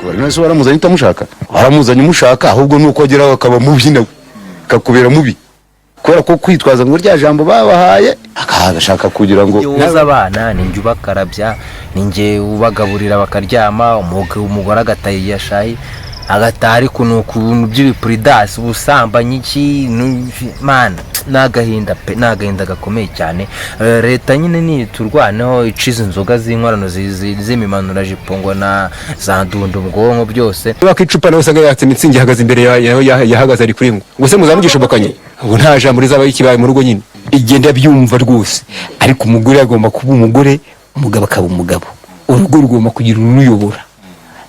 Tubari none se waramuzanye utamushaka? Waramuzanye umushaka, ahubwo nuko ageraho akaba mubi, nawe akakubera mubi kubera ko kwitwaza ngo rya jambo babahaye, agashaka kugira ngo Njye woza abana, ni njye ubakarabya, ni njye ubagaburira bakaryama. Umugore agataha yashaye, agataha ari kunuka ibintu by'ibipuridasi, ubusambanyi, iki mana, ni agahinda pe, ni agahinda gakomeye cyane. Leta nyine niturwaneho, icize inzoga z'inkorano z'imimanurajipo ngo na za ndunda ubwonko byose. Niba icupa nawe usanga yatse Mützig, ihagaze imbere yahagaze ari kuri ngo se muzamugishobokanye, ngo nta jambo rizaba rikibaye mu rugo nyine. Igenda byumva rwose, ariko umugore agomba kuba umugore, umugabo akaba umugabo. Urugo rugomba kugira uruyobora.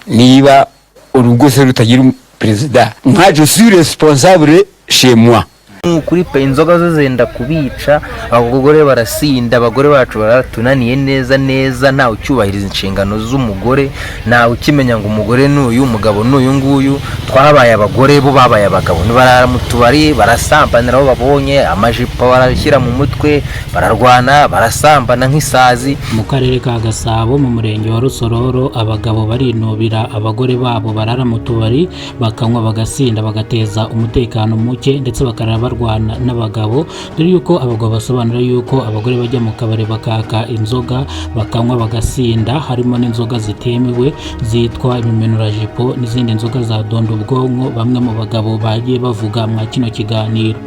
Niba urugo se rutagira perezida, nka je suis responsable chez moi. Ni ukuri pe, inzoga zo zenda kubica. Abagore barasinda, abagore bacu baratunaniye neza neza. Ntawe ucyubahiriza inshingano z'umugore, ntawe ukimenya ngo umugore ni uyu, umugabo ni uyu nguyu. Twabaye abagore, bo babaye abagabo. Barara mu tubari, barasambanira aho babonye, amajipo barashyira mu mutwe, bararwana, barasambana nk'isazi. Mu karere ka Gasabo, mu murenge wa Rusororo, abagabo barinubira abagore babo barara mu tubari, bakanywa, bagasinda, bagateza umutekano muke, ndetse bakarara barwana n'abagabo, dore yuko abagabo basobanura yuko abagore bajya mu kabari bakaka inzoga, bakanywa, bagasinda, harimo n'inzoga zitemewe zitwa imimenurajipo n'izindi nzoga za dondo ubwonko. Bamwe mu bagabo bagiye bavuga mwa kino kiganiro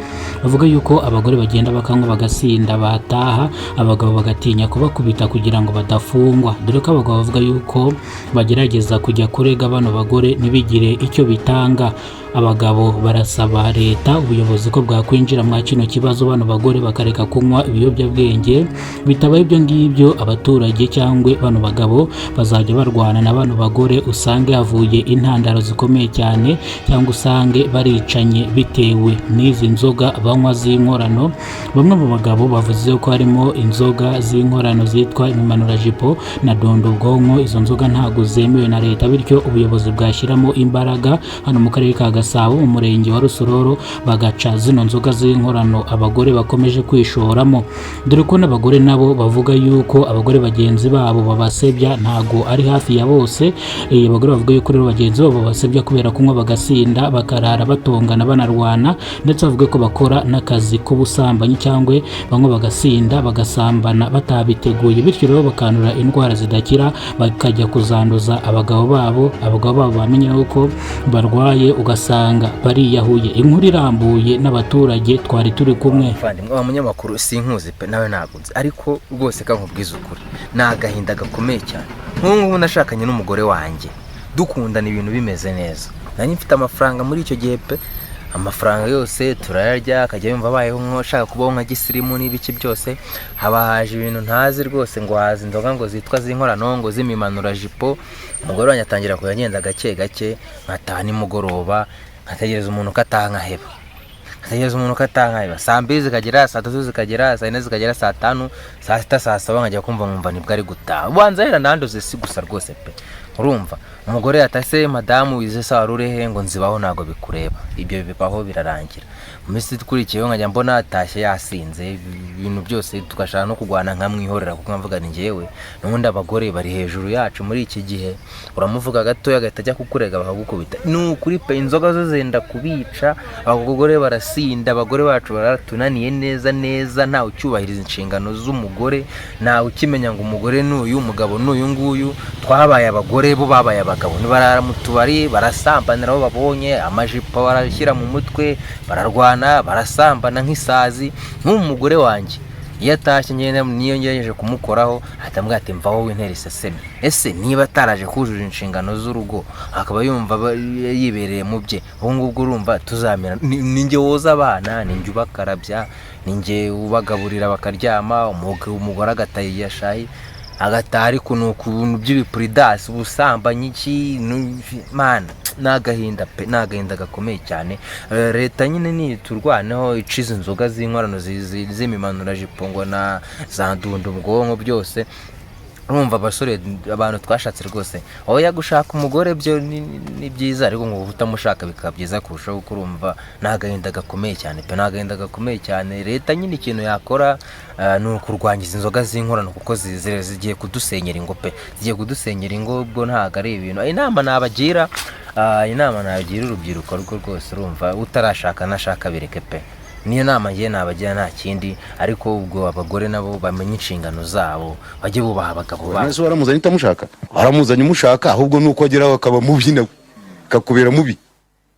bavuga yuko abagore bagenda bakanywa, bagasinda, bataha abagabo bagatinya kubakubita kugira ngo badafungwa, dore ko abagabo bavuga yuko bagerageza kujya kurega bano bagore ntibigire icyo bitanga. Abagabo barasaba leta, ubuyobozi, ko bwakwinjira mwa kino kibazo, bano bagore bakareka kunywa ibiyobyabwenge. Bitabaye ibyo ngibyo, abaturage cyangwa bano bagabo bazajya barwana na bano bagore, usange havuye intandaro zikomeye cyane, cyangwa usange baricanye bitewe n'izi nzoga banywa z'inkorano. Bamwe mu bagabo bavuze ko harimo inzoga z'inkorano zitwa imimanurajipo na dondo ubwonko. Izo nzoga ntabwo zemewe na leta, bityo ubuyobozi bwashyiramo imbaraga hano mu karere ka Gasabo, mu murenge wa Rusororo, bagaca zino nzoga z'inkorano abagore bakomeje kwishoramo, dore ko n'abagore nabo bavuga yuko abagore bagenzi babo babasebya. Ntago ari hafi ya bose. Abagore bavuga yuko rero bagenzi babo babasebya kubera kunywa, bagasinda, bakarara batongana, banarwana, ndetse bavuga ko bakora n'akazi k'ubusambanyi, cyangwa banywa, bagasinda, bagasambana batabiteguye, bityo rero bakandura indwara zidakira, bakajya kuzanduza abagabo babo. Abagabo babo bamenye yuko barwaye, ugasanga bariyahuye. Inkuru irambuye n'abaturage twari turi kumwe. Muvandimwe wa munyamakuru, sinkuzi pe, nawe ntabwo nzi, ariko rwose ka nkubwize ukuri, ni agahinda gakomeye cyane. Nk'ubu ngubu nashakanye n'umugore wanjye, dukundana, ibintu bimeze neza. Nari mfite amafaranga muri icyo gihe pe, amafaranga yose turayarya, akajya yumva abayeho nk'ushaka kubaho nka gisirimu n'ibiki byose. Haba haje ibintu ntazi rwose, ngo haza inzoga ngo zitwa z'inkorano, ngo z'imimanurajipo. Umugore wanjye atangira kujya agenda gake gake, nkataha nimugoroba, nkategereza umuntu ko ataha nkaheba, nkategereza umuntu ko ataha nkaheba. Saa 2 zikagera, saa 3 zikagera, saa 4 zikagera, saa 5, saa 6, saa 7, nkajya kumva nkumva nibwo ari gutaha. Ubanza yera nanduze si gusa rwose pe. Urumva umugore yatase: "Madamu wize se, wari urihe?" Ngo "Nzibaho, ntabwo bikureba." Ibyo bibaho birarangira. Mu minsi ikurikiyeho nkajya mbona atashye yasinze, ibintu byose, tugashaka no kurwana, nkamwihorera, kuko nkavuga ni njyewe n'ubundi abagore bari hejuru yacu muri iki gihe. Uramuvuga gatoya agahita ajya kukurega, bakagukubita. Ni ukuri pe, inzoga zo zenda kubica. Abagore barasinda, abagore bacu baratunaniye neza neza. Ntawe ucyubahiriza inshingano z'umugore, ntawe ukimenya ngo umugore ni uyu, umugabo ni uyu nguyu. Twabaye abagore, bo babaye abagabo. Barara mu tubari, barasambanira aho babonye, amajipo barashyira mu mutwe, bararwana, barasambana nk'isazi. Nk'ubu mugore wanjye iyo atashye nyine, niyo ngerageje kumukoraho, ahita ambwira ati: "Mvaho, wintera iseseme." Ese niba ataraje kujuje inshingano z'urugo, akaba yumva yibereye mu bye, ubu ngubwo urumva tuzamera? Ni njye woza abana, ni njye ubakarabya, ni njye ubagaburira bakaryama. Umugore agataha yashaye, agataha ari kunuka ibintu by'ibipuridasi, ubusambanyi, iki mana, ni agahinda pe, ni agahinda gakomeye cyane. Leta nyine niturwaneho, icize inzoga z'inkorano z'imimanurajipo ngo na za ndunda ubwonko byose. Urumva abasore, abantu twashatse rwose, oya, gushaka umugore byo ni byiza, ariko ngo utamushaka bikaba byiza kurushaho, kuko urumva ni agahinda gakomeye cyane pe, ni agahinda gakomeye cyane. Leta nyine ikintu yakora ni ukurwanya izi nzoga z'inkorano, kuko zigiye kudusenyera ingo pe, zigiye kudusenyera ingo. Ubwo ntabwo ari ibintu. Inama nabagira urubyiruko rwo rwose, urumva utarashaka nashaka bireke pe, niyo nama ngiye nabagira, nta kindi. Ariko ubwo abagore nabo bamenye inshingano zabo, bajye bubaha abagabo babo. Ese waramuzanye utamushaka? Waramuzanye umushaka, ahubwo nuko ageraho akaba mubi nawe, akakubera mubi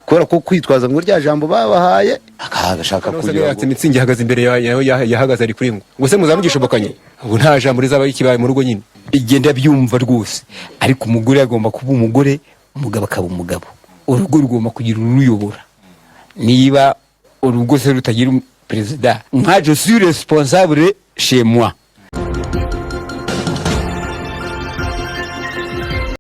kubera ko kwitwaza ngo rya jambo babahaye, agashaka kugira yatse ngo mitsingi ihagaze imbere yahagaze ari kuri ngo se muzamugishobokanye, ngo nta jambo rizaba rikibaye mu rugo nyine. Igenda byumva rwose, ariko umugore agomba kuba umugore, umugabo akaba umugabo. Urugo rugomba kugira uruyobora. Niba urugo se rutagira perezida, nka je suis responsable chez moi.